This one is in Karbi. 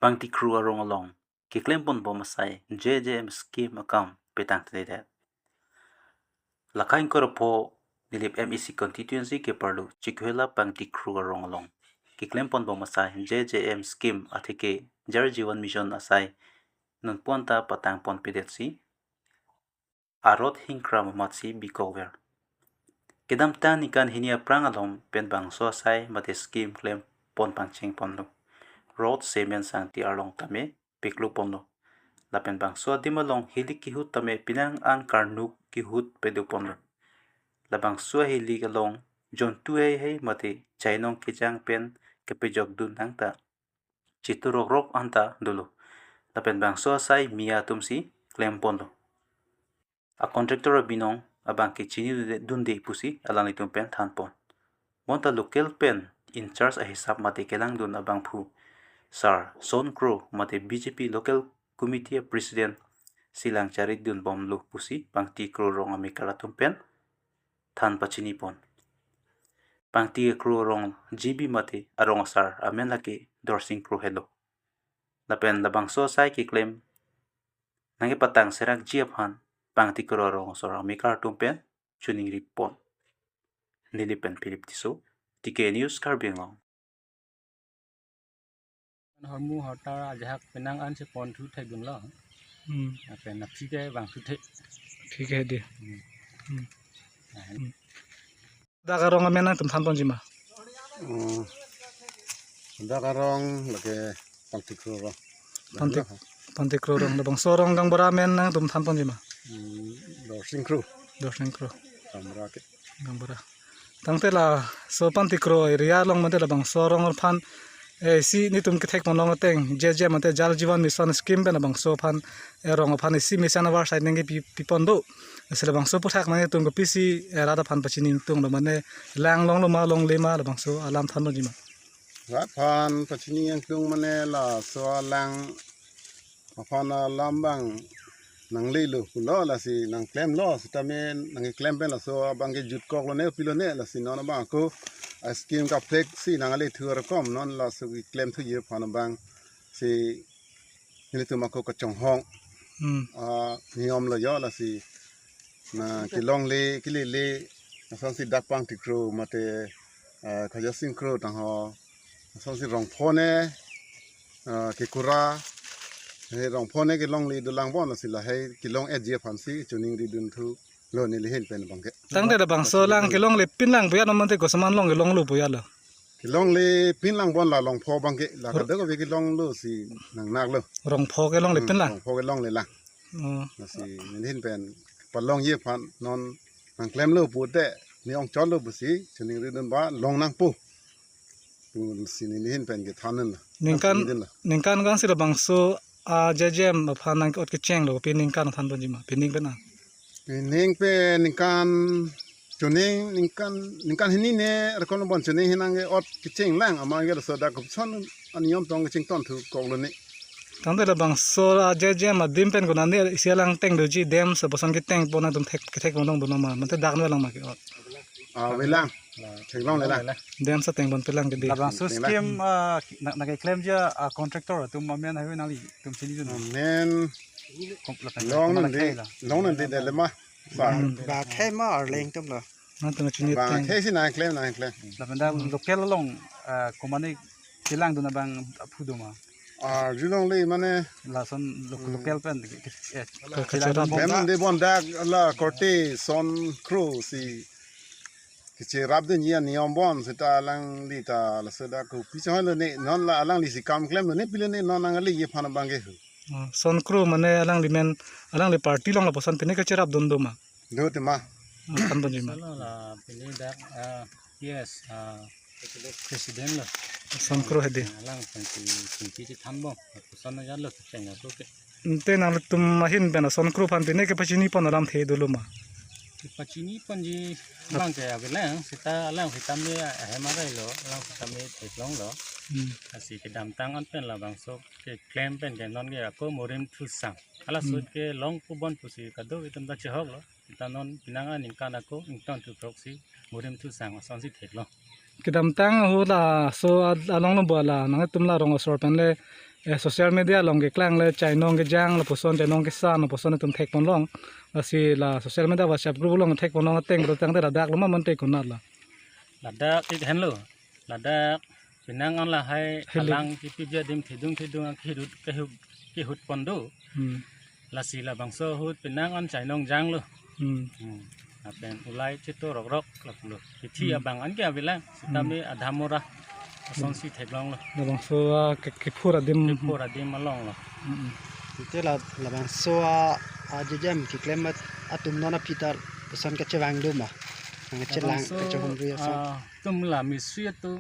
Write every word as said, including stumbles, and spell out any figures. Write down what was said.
Pangtikro arong along keklem ponbom asai J J M scheme akam petang teledet. Laka ingkoi ra pho Nilip M A C constituency keparlo Chikuhela Pangtikro arong along keklem ponbom asai J J M scheme atheke Jal Jeevan Mission asai nonpu anta patang ponpedetsi arot hingkra mamatsi bikokver. Kedamtang ningkan hini aphrang along pen bangso asai mate scheme klem pon pangcheng ponlo. Rod, cement, sangti arlong tame peklo ponlo. Lapen bangso adim along hilik kehut tame penang an karnuk kehut pedo ponlo. Labangso hilik along jontu heihei mate chainong kejang pen kepejokdun nangta chitorokrok anta dolo. Lapen bangso asai miya atumsi klem ponlo. A contractor abinong abangke chinidunde pusi alanglitum pen than pon. Bonta local pen in charge ahisap mate kelangdun abangphu Sar Son Kro mate B J P local committee president si lang charidunbomlo pusi Pangtikro arong amekar atum pen than pachini pon. Pangtikro arong G B mate arong asar amen lake Dorsing Kro helo. Lapen labangso asai keklem nangkepatang serakji aphan Pangtikro arong asor amekar atum pen choningri pon. Nilip pen Philip Tisso, T K News, Karbi Anglong. Hormu hortar ajahak penang an si ponthu thekdunlo. Hmm. Lapen naphi ke vangthu thek. Thik hai di. Hmm. Hmm. Nah, Hmm. Dak arong amen nangtum than ponji ma? Hmm. Dak arong lake Pangtikro arong. Pantik, Pangtikro arong. Labangso arong gaonbura amen nangtum than ponji ma? Hmm. Dorsing Kro. Dorsing Kro. Gaonbura ke. Gaonbura. Tangte laso Pangtikro area along mate labangso arong aphan, eh, si netum kethek ponlong ateng J J M mate Jal Jeevan Mission scheme pen labangso aphan, eh, arong aphan isi mesen avar side nangkepi, pipon do. Si labangso aphuthak nangtum kopisi, eh, rat aphan pachini ingtunglo mane lang longlo ma longle ma labangso alam than ponji ma? Rat aphan pachini ingtung mane laso alang aphan alam abang nanglelo pulo lasi nangklemlo sitame nangkeklem pen laso abangke jutkoklo ne pilo ne lasi non abang ako a scheme kaprek si nangle thu arokom non laso keklem thuji aphan abangsi nelitum ako kachonghong Hmm. a niyom lo jo lasi na kelongle kelele asonsi dak Pangtikro mate, eh, Khajasing Kro tangho asonsi rongpho ne, eh, kekura, he rongpho ne kelongle dolang bon lasi lahai kelong-etji aphansi choningri dunthulo neli ahin pen abangke. Tangte labangso alang kelongle pin lang puya no mate kosaman along kelonglo puya lo? Kelongle pin lang bon la longpho abangke la Ro- kadokave kelonglo si nangnaklo. Rongpho kelongle Hmm, pin lang? Rongpho kelongle lang. Oh. Lasi neli ahin pen palongji aphan non nangklemlo pute ne ongchotlo pusi choningri dun ba long nangpo pusi neli ahin pen kethan dunlo. Ningkan, Nangsi dunlo. Ningkan ko-ansi labangso a J J M aphan nang ot kechenglo, pi ningkan than ponji ma, pi ning pen a? Pining pen ningkan choning ningkan ningkan hini ne rekon bon choning hinang ke ot kecheng lang amat ke laso dak koson aniyom tong kecheng ton thu koklo ne. Tangte labangso a J J M adim pen konane isi alang teng doji dam sa boson keteng pon nangtum thek kethek ponlong dun ma mate dak ne lang ma ke ot. Ah, avelang. Theklongle lang. Dam sa teng ponpelang ke di. Labangso Theklong lang. Scheme, ah, na, nangkeklemji a contractor atum amen haihui nanglitum chinidun? Amen. Kom-, lapen Long kom nang di, lakhai la. Long nang di dele ma. Ba. Hmm. Ba khei ma arleng atum lo. Nangtum chiniteng. Ba khei si nangklem nangklem. Lapen dak local along, ah, komane kelangdun abang aphu do ma? Ah, arjulongle mane Lason lo-, Hmm. local pen ke, ke, eh, Ke, kelangdun kacharap. Bom. Mem de bon dak la korte Son Kro si kecherapdunji aniyom bon seta alangli ta laso dak kopi chonghoi lo ne non la alangli si kam klemlo ne pilo ne non nangleji aphan abangke hu. Oh, Son Kro mane alangli men alangli party along lapuson pine kecherapdun do ma? Do te ma. Oh, than ponji ma? Solo la pine dak, ah, yes, ah, president lo. Son Kro hedi. Alang pensi pensi si thanbom. Lapuson aja lo kecheng apo ke. Ante nangtum ahin pen Son Kro aphan pine kepachini pon alamthe dolo ma? Kepachini ponji abangke avelang seta alang sitame ahem arai lo, alang sitame theklonglo. Hmm. Lasi kedamtang an pen labangso keklem pen ke non ke ako Morim Thusang. Hala Hmm. sut kelong pu bon pusi kadokave atum ta chehoklo. Seta non penang aningkan ako ington thu throk si Morim Thusang asonsi theklong. Kedamtang ahut laso a-, along lo bo la nangtum la rong asor pen le Eh, social media along keklang le chainong kejang lapuson chainong kesan lapuson itum thekponlong. Lasi la social media WhatsApp group along thekponlong ateng betul tangte ladak lo ma mante konat la. Ladak ik henlo. Ladak penang an lahai Hello. Halang kipi adim thedung thedung ang kihut kihut kihut pon do. Hmm. Lasi labangso ahut penang an chainong janglo. Hmm. Hmm. Lapen ulai chito rokrok lapulo. Kithi Hmm. abang an ke avelang. Sitame adhamora asonsi theklonglo. Labangso, ah, ke-, kephur adim. Kephur adim along lo. Hmm. Ante la labangso a, a jejem keklem at-, atum non aphi ta lapuson kachevang do ma? Nang chelang Labangso, kachehumri ason. Ah, atum la mistri atum